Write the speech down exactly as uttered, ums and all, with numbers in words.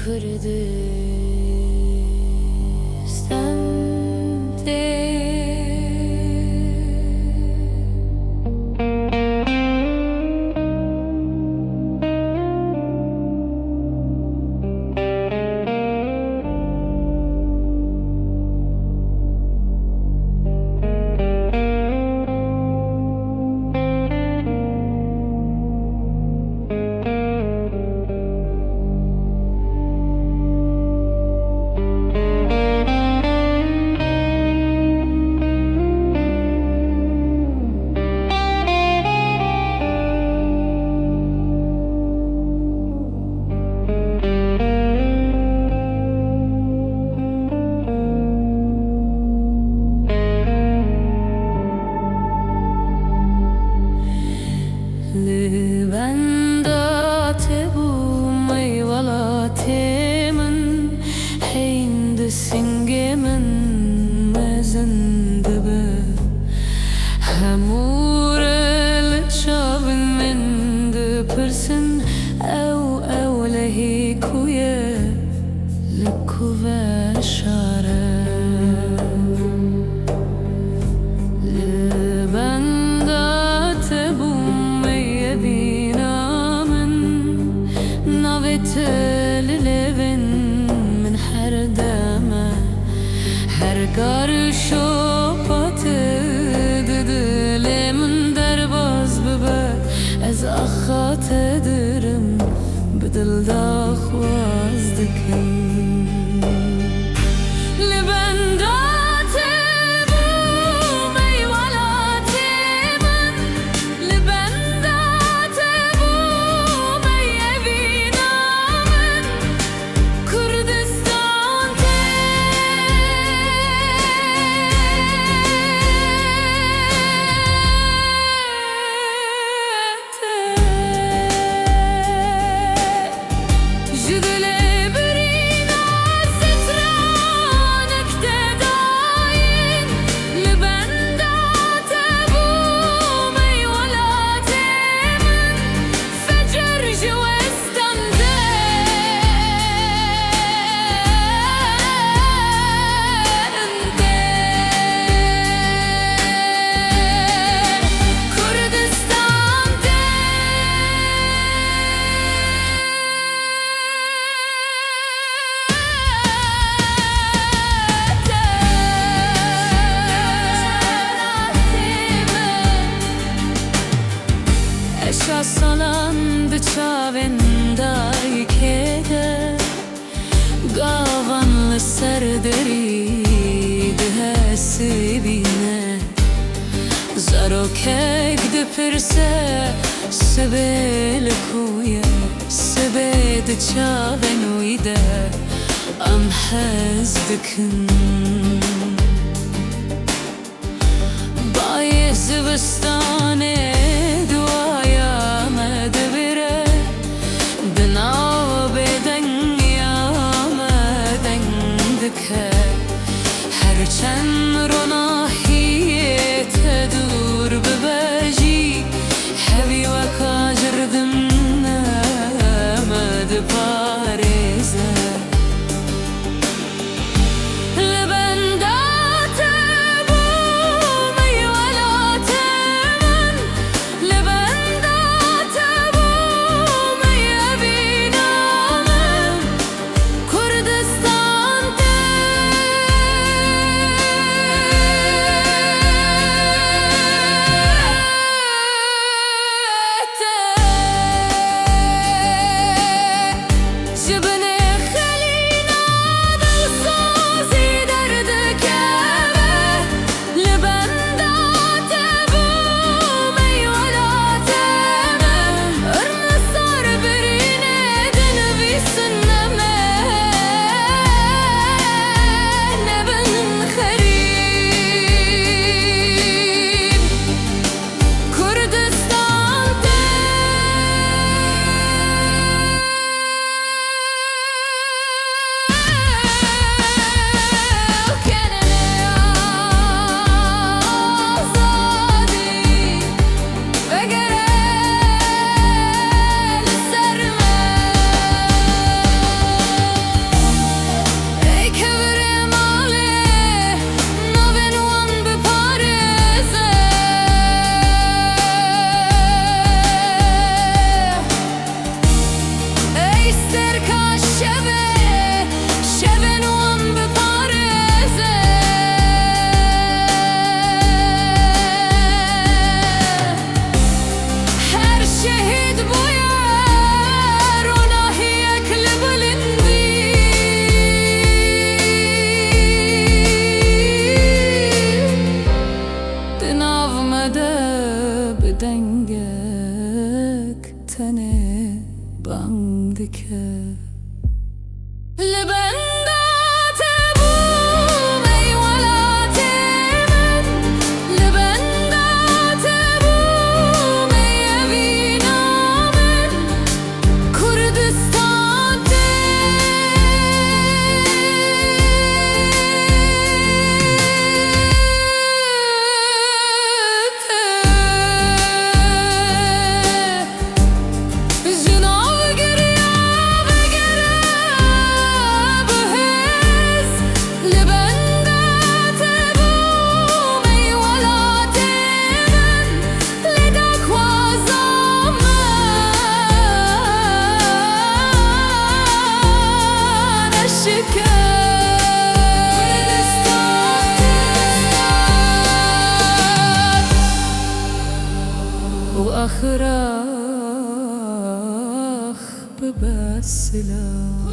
Kurdistan tê. Li benda te bûm ey welatê min, heyîn di singê min mezin dibe. Hemû re li çavên min dipirsin, ew ewlehî ku ye, li ku ve şar e. Li benda te bûm ey evîna min, navê te li lêvên min her dem e. Her kar şopa te di dilê min derbas bibe, ez axa te dirim, bi dil daxwaz dikim. Li benda te bûm ey welatê min, li benda te bûm ey evîna min, Kurdistan tê. Ji dilê birîna stranek te dayîn, li benda te bûm ey welatê min, fecer ji westan de. Kurdistan te. Eşa salan di çavên dayikê de, gavan li ser derî dihesibîne. Zarokek dipirse, sibê li ku ye? Sibê di çavên wî de em hez dikin. Bayê zivistanê duaya me dibire, di nav bêdengiya me deng dike. Her çend ronahiyê te dûr bibe jî, hevî weka cerdine me diparêze. Li benda te bûm ey welatê min, li benda te bûm ey evîna min, Kurdistan te. Ji binê xelîna dilsozî derdikeve, li benda te bûm ey welatê min. Rûsar birînê dinivîsin, em ê nebin xerîb. Kurdistan te. Li benda te bûm ey welatê min, li benda te bûm ey evîna min, Kurdistan tê. Ji nav giriya vegere bi hêz, li benda te bûm ey welatê min, lê daxwaza min eşiket. Û axir ax bibe silav.